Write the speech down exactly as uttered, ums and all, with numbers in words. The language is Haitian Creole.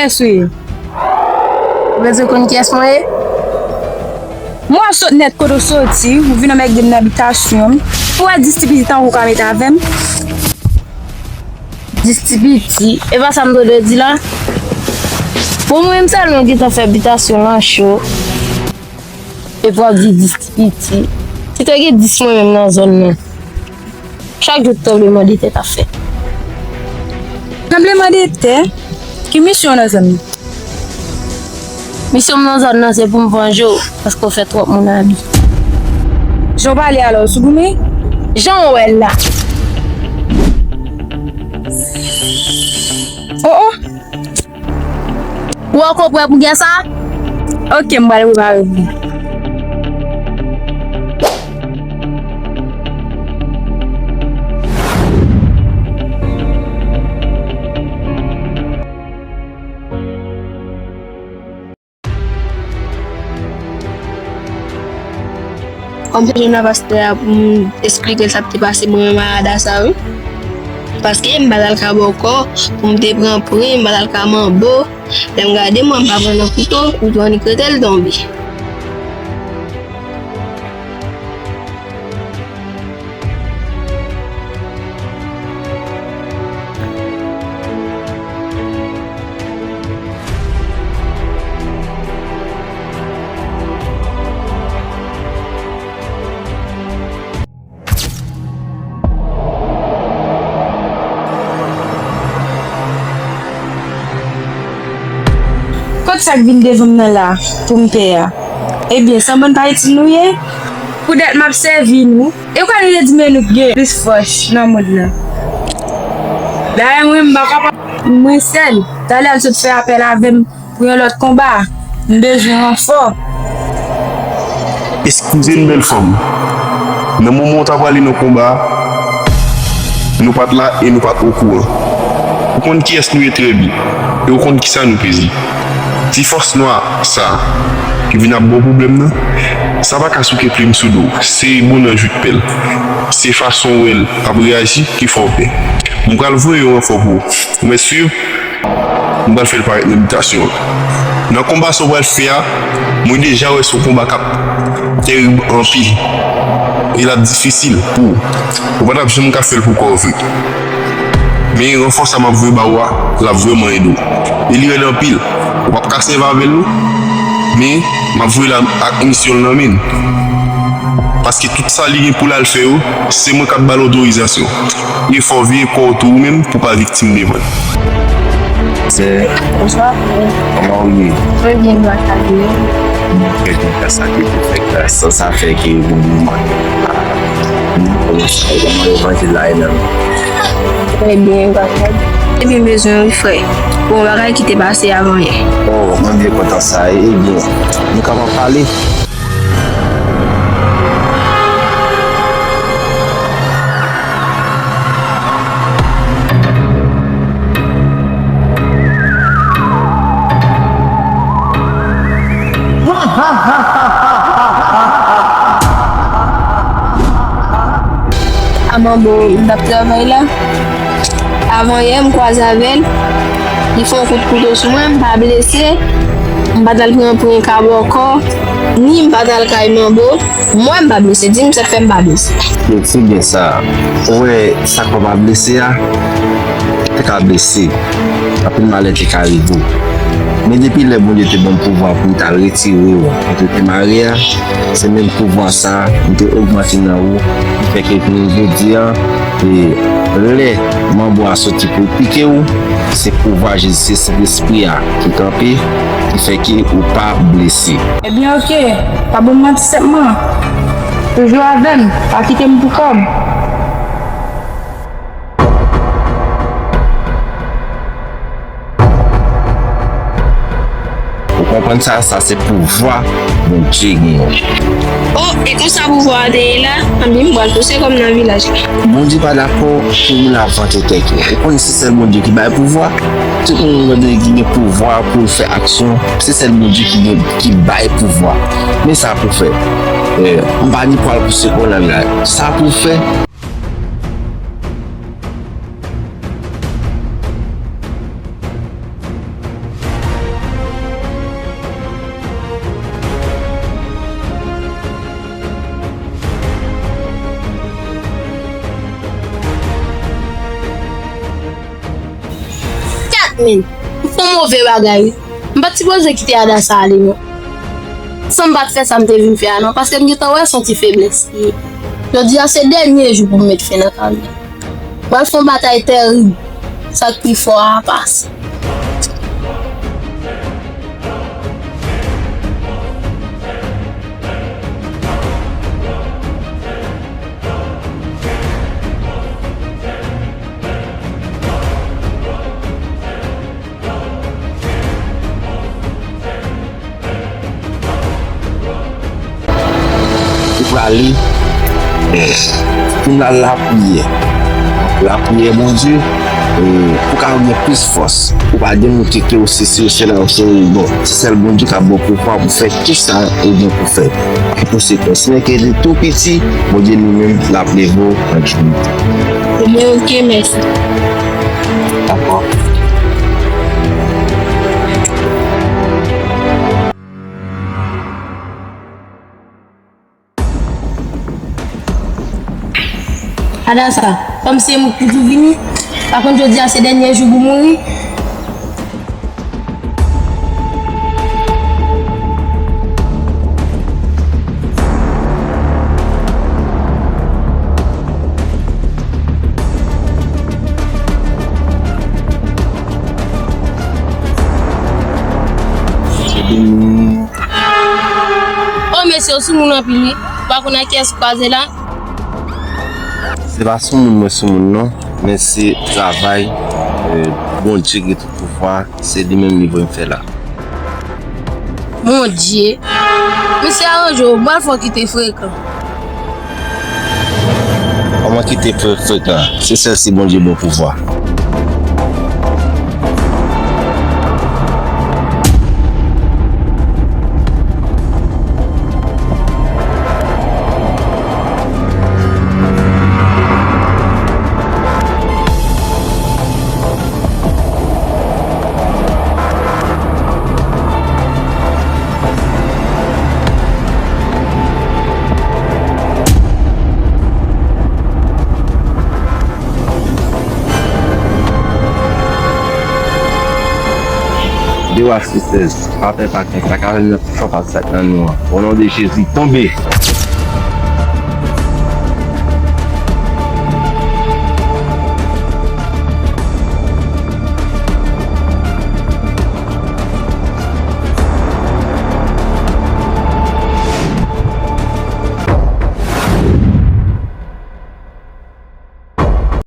Kiyès ou ye? Ou bezwen konn kiyès mwen ye? Mwen sot nèt kote w soti, ou vin anmègde m nan abitasyon m. Ou wè dis ti piti tankou w ka met avè m? Dis ti piti, e pa sa m te dwe di la? Bon, mwen menm sèlman gentan fè abitasyon lan cho. Epi w ap di dis ti piti. Si te gen dis mwen menm nan zòn nan, chak jou tranblemanntè t ap fèt. Tranblemanntè? Ki misyon w nan zòn nan? Misyon m nan zòn nan se pou m vanje w, paske w fè twòp moun abi. Jan w pale a la, w sou goumen? Jan w wè l la. Oh, oh! Ou ankò prè pou gè sa? Oke, m pral prepare pou ou. Kòm se jounen pastè a pou m esplike l sa k te pase mwen menm a Ada sa wi. Paske m pa t al ka bò kò pou m te pran pri, m pa t al ka manbo. Lè m gade mwen, m pa pran nan kouto, kouto annik rete l tonbe. Kot sa k vin devan m nan la pou m pè a? Ebyen, se yon bann pa itil nou ye? Poutèt m ap sèvi nou. E ou ka nou te di men nou gen plis fòs nan mond lan. Dayè mwen, m pa kapab mwen sèl. Talè a l sot fè apèl avè m pou yon lòt konba. M bezwen ranfò. Eskize m, bèl fanm. Nan moman w ta prale nan konba a, nou pa t la e nou pa t okouran. Ou konn kiyès nou ye trè byen, e ou konn kisa nou peze. Ti fòs nwa sa a ki vin ap ba w pwoblèm nan, sa pa ka souke plim sou do w, se bon nan jwit pèl. Se fason w wè l ap reyaji ki fè w pè. M pral voye yon ranfò pou ou. Ou mèt swiv? M pral fè l parèt nan bitasyon an. Nan konba sa w pral fè a, mwen deja wè se yon konba k ap terib anpil. E l ap difisil pou ou. Ou pa t ap janm ka fè l pou kò w vre. Men ranfò sa m ap voye ba ou a, l ap vrèman ede w. E li rèd anpil. Ou p ap ka sèvi avè l non. Men, m ap voye l ak misyon l nan men l. Paske tout sa li gen pou l al fè yo, se mwen k ap ba l otorizasyon. E fò w veye kò w tou ou menm pou w pa viktim devan l. Sè, bonswa. Kòman w ye? Mwen byen, gras a Dye. Mwen trè byen, gras a Dye, pou fè gras. Sa, sa fè ke bon moman. Kòman w ye, kòman levanjil la ye menm? Trè byen, gras a Dye. Ebyen, m bezwen wi, frè. Pou yon bagay ki te pase avan yè. Oh, mwen byen kontan sa. Ebyen, nou kapab pale? A manbo m t ap travay la. Avan yè, m kwaze avè l. Li fè yon kout kouto sou mwen, m pa blese. M pa t al pran pwen kabòkò, ni m pa t al kay manbo. Mwen m pa blese, di m sa k fè m pa blese. Yo, se byen sa. Ou wè, sa k fè w pa blese a, te ka blese. Anpil malè te ka rive w. Men depi lè Bondye te ban m pouvwa pou m t al retire w kote w te mare a, se menm pouvwa sa a, m te ogmante nan ou, ki fè ke jounen jodi a, e lè manbo a soti pou l pike w, se pouvwa Jezi, se Sentespri a ki kanpe, ki fè ke ou pa blese. Ebyen, oke, pa ban m manti sèlman. Toujou avè m, pa kite m pou kò m. Ou konprann sa? Sa se pouvwa Bondye genyen. Oh, e konsa pouvwa a te ye la? Anben, m pral pouse kò m nan vilaj la. Bondye pa dakò pou moun ap vante tèt yo. Ou konn se sèl Bondye ki bay pouvwa. Tout moun Bondye ki gen pouvwa pou l fè aksyon, se sèl Bondye ki gen, ki bay pouvwa. Men sa pou fè. Eh, m pa ni pral pouse kò w nan vilaj. Sa pou fè. Kat men, m fè yon move bagay. M pa t sipoze kite Adasa ale non. San m pa t fè sa m te vin fè a non, paske m gentan wè se yon ti feblès li ye. Jodi a se dènye jou pou m met fen nan kari. Pral fè yon batay tèrib. Sa k pi fò a pase. Ou prale, eh, pou n al lapriyè. Lapriyè Bondye, eh, pou ka gen plis fòs. Ou pa demoute ke ou sesi, ou sela, ou sela. Bon, se sèl Bondye k ap ba w pouvwa pou fè tout sa ou gen pou fè. An konsekans, menm ke li tou piti, Bondye li menm l ap leve w nan djounen. Ebyen, oke, mèsi. Dakò. Adasa, kòm se mwen k toujou vini, pa konn jodi a se dènye jou pou mouri. Oh, mesye, w soumoun anpil, wi. Ou pa konn ak kiyès ou kwaze la? Se pa soumoun mwen soumoun, non, men se travay, eh, Bondye ki gen tout pouvwa, se li menm li voye m fè la. Bondye. Mesye, aranje w, m pral fè w kite frekan. Kòman kite fre-, frekan? Se sèl si Bondye ba w pouvwa. Dewa sisters, pa fè pa kè, sa ka vin nan pi fò pase sa k nan nou an. O non de Jezi, tonbe!